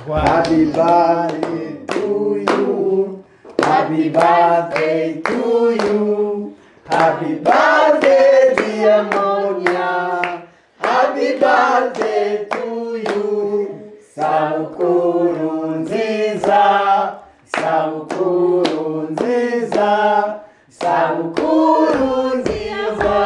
Happy birthday to you. Happy birthday to you. Happy birthday dear Monia. Happy birthday to you. Sabukuru nziza. Sabukuru nziza. Sabukuru nziza.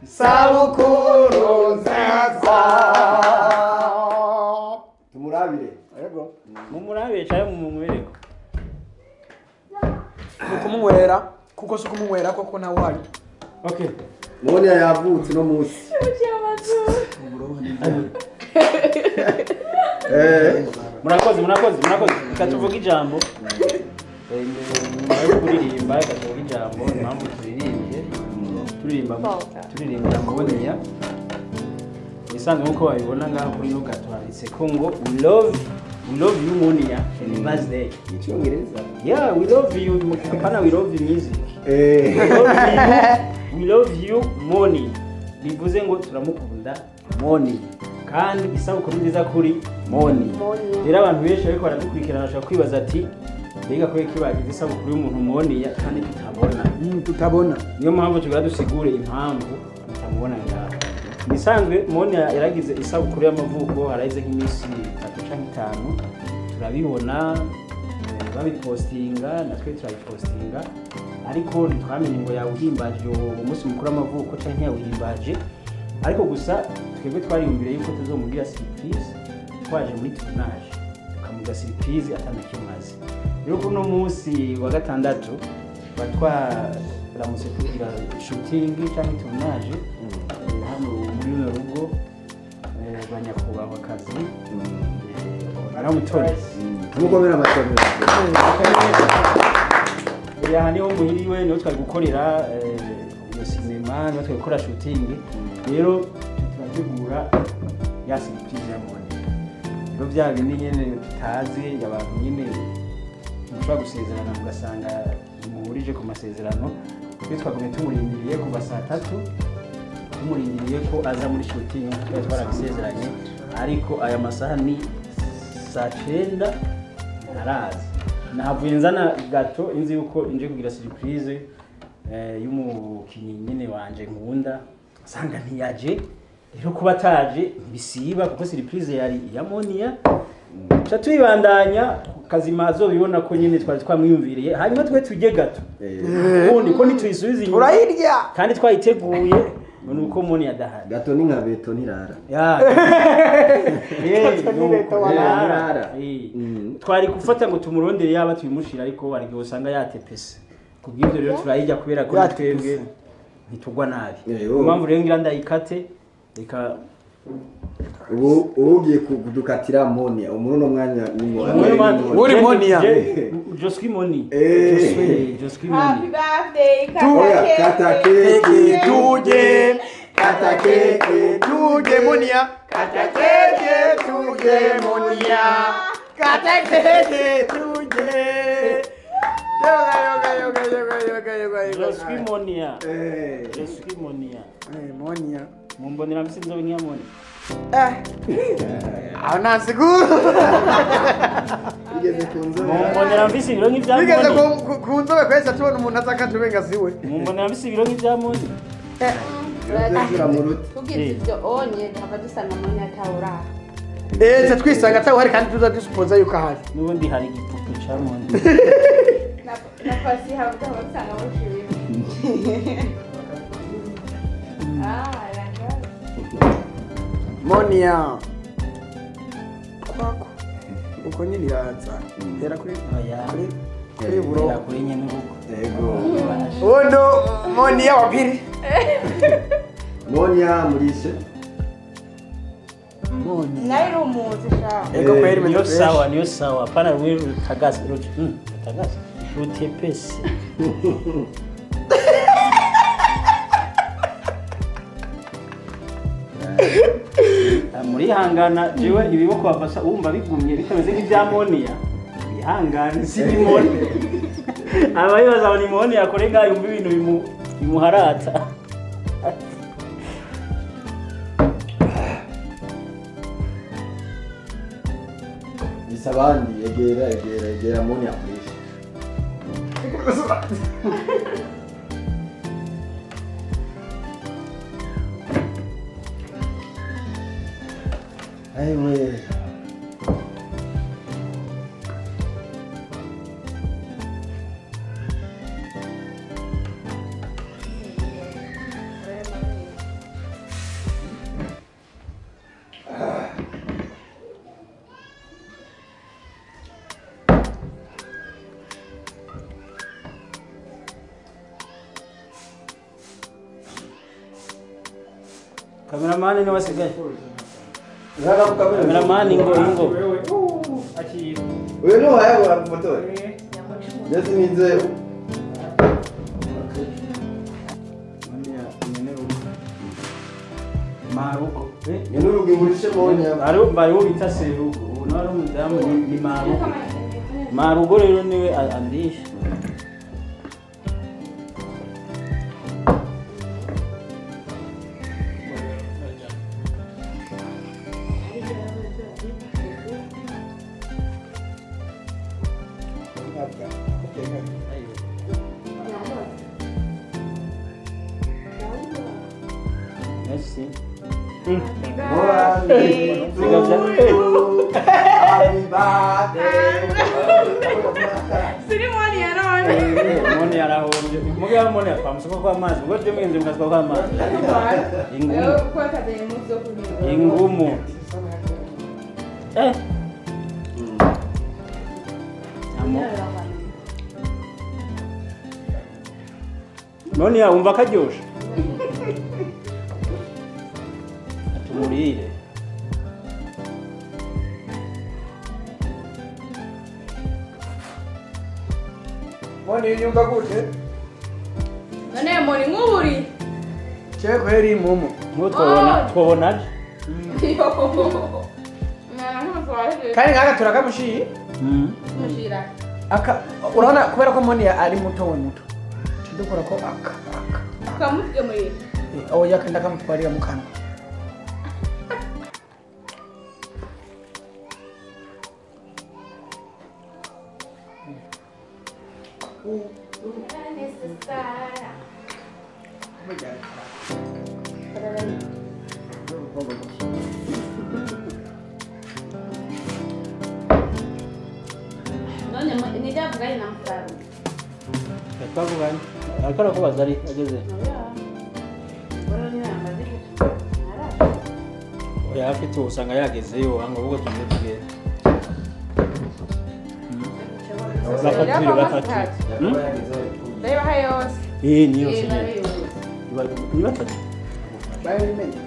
Sabukuru nziza. Tumurabire. Yego. Mumurabire cyangwa mumwereko. Nukumunywera kuko si kumunywera koko nawe wari. Okay. Monia yavutse no munsi. Murakoze murakoze murakoze. Reka tuvuge ijambo. Nyuma yo kuririmba reka tuvuge ijambo impamvu turirimbye. Turirimba turirimbira Monia. Isanzwe nkuko babibona ngaho kuri no gato handitse ko ngo we love you Monia and birthday. Icyongereza. Yeah, we love you. Hapana, we love you music. We love you Moni. Bivuze ngo turamukunda Moni. Kandi isabukuru nziza kuri Moni. Rero abantu benshi ariko baradukurikirana bashobora kwibaza ati mbega ko kibagize isabukuru y'umuntu Moni kandi tutabona. Tutabona. Niyo mpamvu tugira dusigure impamvu tutamubona ngaho. Nisanzwe Moni yaragize isabukuru y'amavuko harahize nk'iminsi 3 canke 5 turabibona babipostinga natwe turabipostinga ariko ntitwamenye ngo yawuhimbaje uwo munsi mukuru w'amavuko canke yawuhimbaje ariko gusa twebwe twariyumvire yuko tuzomugira surprise twaje muri tournage tukamugira surprise atanakimaze. Rero kuno munsi wa gatandatu batwaramutse tugira shooting canke tournage hano muri runo rugo rwa nyakubahwa kazi Aramutoni. Tumukomera amatorero. Aha niho muhiriwe niho twari gukorera iyo sinema niho twari gukora shooting. Rero turategura ya surprise ya Moni. Rero bya bindi nyene tutazi abantu nyene mushobora gusezerana mugasanga muhurije ku masezerano. Twe twagumye tumurindiriye kuva saa 3 tumurindiriye ko aza muri shooting twari twarabisezeranye ariko aya masaha ni saa 9 ntaraza. Nahavuye nzana gato inzi yuko inje kugira surprise y'umukinyi nyine wanje nkunda sanga ntiyaje. Rero kuba ataje ntibisiba kuko surprise yari iya Monia. Cha tuyibandanya kazima azobibona ko nyine twari twamwiyumviriye hanyuma twe tujye gato ubundi ko nituyisubiza inyuma turayirya kandi twayiteguye nuko Monia adahari. Gato ni nka beto ntirara. Ya. Ntirara. Twari gufata ngo tumurondere yaba tubimushira ariko ari gihe usanga yatepese. Kubw'ibyo rero turayijya kubera ko twebwe ntitugwa nabi. Impamvu rero ngira ndayikate reka ubu ugiye kudukatira Monia muri uno mwanya ni uri Monia. Je suis Moni. Je suis Moni. Happy birthday kata keke tuje kata keke tuje Monia kata keke tuje Monia kata keke tuje. Yoga yoga yoga yoga yoga yoga. Je suis Monia. Je suis Monia. Monia. Mumbonera msinzo ngiya Moni. Ana siguro. Bigeze ku nzobe. Mumbonera mfise ibiro nk'ivya Moni. Bigeze ku nzobe kwese tubona umuntu azakatubenga siwe. Mumbonera mfise ibiro nk'ivya Moni. Tugize ibyo onye tukaba dusanga Moni atawura. Twisanga atawuhari kandi tuza dusupoza yuko ahari. N'ubundi hari igipupe ca Moni. Na pasi haba dusanga mushiwe. Monia kwako uko nyine iraza hera kuri kuri buro kuri nyene urugo. Yego. Ondo Monia wa pili. Monia murishe. Monia. Nairo muzi sha. Ego kweli niyo sawa niyo sawa pana rumwe rutagase rutagase rutepese. Murihangana jewe ibiboko bafasha wumva bigumye bitameze nk'ibya Monia. Bihangane si Moni. Abayibaza ni Moni akorega yumva ibintu bimuharata. Mfise abandi egera egera egera moni akoresha. Aiwe. Kameramani ni wasigaye. Kameramani ngo ngo. Wewe no hayo moto. Ndetse nize Marugo. Nyenurugo ngurishe monya. Ari bari wo bita serugo. Ubu nawe ari umudamu ni Marugo. Marugo rero niwe andisha. Merci. Happy birthday. Siri moni yarone. Moni yarahombye. Muga moni apamusuka kwa amazi. Ubwo byo mwenze mukasuka kwa amazi. Ingumu. Ingumu. Eh. Amo. Moni ya umva karyoshe. Atumurire. Moni yumva gute? None moni nkuburi. Che kweri mumu. Ngo twobona twobona. Kandi ngaka turakamushiye. Mushira. Aka urabona kubera ko moni ari muto we muto. Tudukora ko aka aka. Kamutwe muri. Oya kanda kamutwarira mu kanwa. None nijavuganye na Musaru. Twavuganye. Ariko kubaza ari ageze. Oya afite usanga yagezeyo ngo ubwo tugiye tugere. Batatu batatu. Ndayibaha yose. Eh ni yose. Ni batatu. Bayo imenye.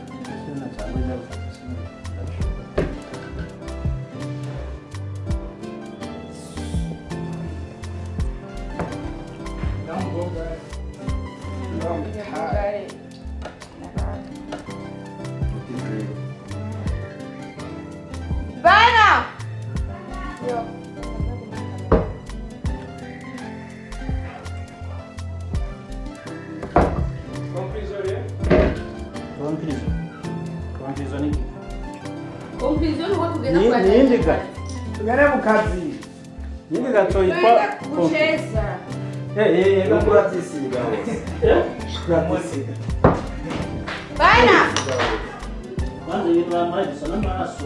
Bana! Yo. Conclusion uko tugenda kwa nindi gato. Tugende mu kazi. Nindi gato yitwa kucheza. Eh eh kuratisiga hose. Kuratisiga. Bana! Kwanza ibintu bambaye bisa n'amaraso.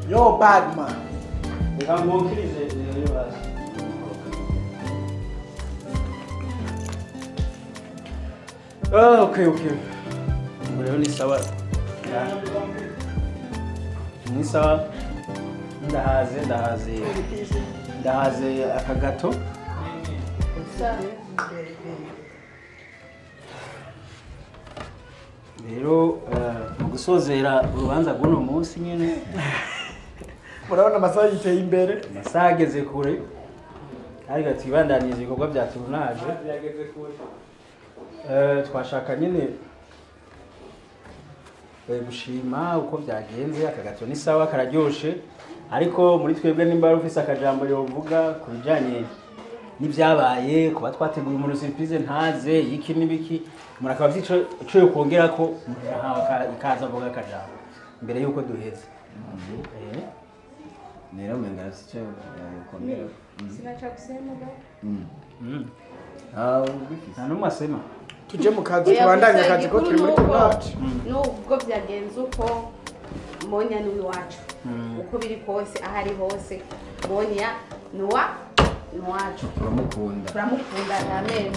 Yo bad man. Reka ngukirize rero basi. Ah, okay, okay. Rero ni sawa. Ni sawa. Ndahaze, ndahaze. Ndahaze aka gato. Rero mu gusozera urubanza rw'uno munsi nyine. Murabona amasaha yiteye imbere. Amasaha ageze kure. Ariko twibandaniza ibikorwa bya tournage. Twashaka nyine gushima uko byagenze. Aka gato ni sawa kararyoshe, ariko muri twebwe nimba ari ufise akajambo yovuga ku bijanye n'ibyabaye, kuba twateguye umuntu surprise ntaze iki n'ibiki, murakaba vyico ico yokongera ko ikaza avuga akajambo. Mbere yuko duheza. Nero mengara sicho komera. Sina cha kusema ba. Ah, ubifise. Nta numwe asema. Tuje mu kazi tubandanye akazi ko turi muri tournage. Nubwo byagenze uko Monia ni uwacu. Uko biri kose ahari hose Monia nuwa nuwacu. Turamukunda. Turamukunda amen.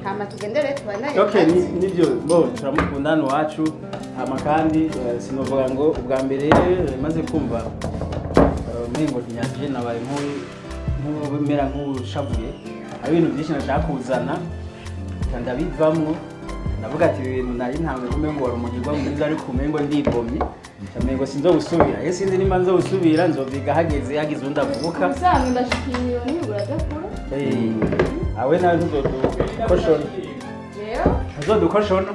Hama tugendere tubandanye. Okay, nivyo bo turamukunda nuwacu. Hama kandi sinovuga ngo ubwa mbere maze kumva mengo ntiyaje nabaye nk'ubimera nk'ushavuye. Hari ibintu byinshi nashaka kuzana ndabivamwo ndavuga ati ibintu nari ntawe umengo wari umugirwa mwiza ariko umengo ndibomye umengo sinzobusubira ese sinzi nimba nzobusubira nzoviga hageze undi avuka usanzwe ndashikiriye nibura gakuru awe nawe ntuzodukoshona ntuzodukoshona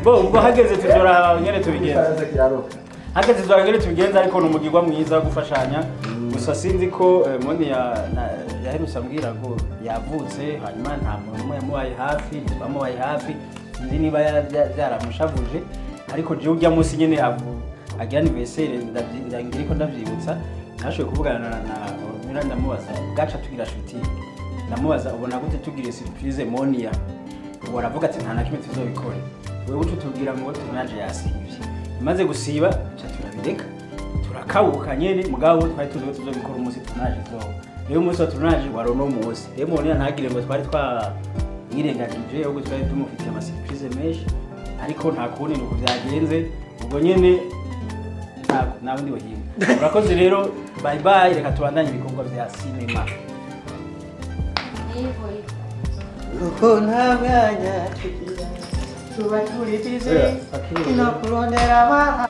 bo ubwo hageze tuzora nyene tubigenza hageze tuzora nyene tubigenza ariko numugirwa mwiza gufashanya gusa sinzi ko Monia yaherutse ambwira ngo yavutse hanyuma nta muntu umwe yamubaye hafi ntibamubaye hafi sinzi niba byaramushavuje ariko jewe ujya munsi nyene agira anniversaire ndagira ko ndavyibutsa nashoboye kuvugana na Mira ndamubaza bwaca tugira shooting ndamubaza ubona gute tugire surprise Monia ubu aravuga ati nta na kimwe tuzobikora wewe ucu tubwira ngo tunaje yasivye imaze gusiba ca turabireka turakawuka nyene mugabo twari tuzi ko tuzobikora umunsi tunaje zo rero umunsi wa tunaje wari uno munsi rero Monia ntagire ngo twari twamwirengagije ahubwo twari tumufitiye ama surprise menshi ariko nta kundi nuko byagenze ubwo nyene nta bundi buhinga urakoze rero bye bye reka tubandanye ibikorwa vya sinema Uko nta mwanya tugira tuba turi busy no kurondera abana.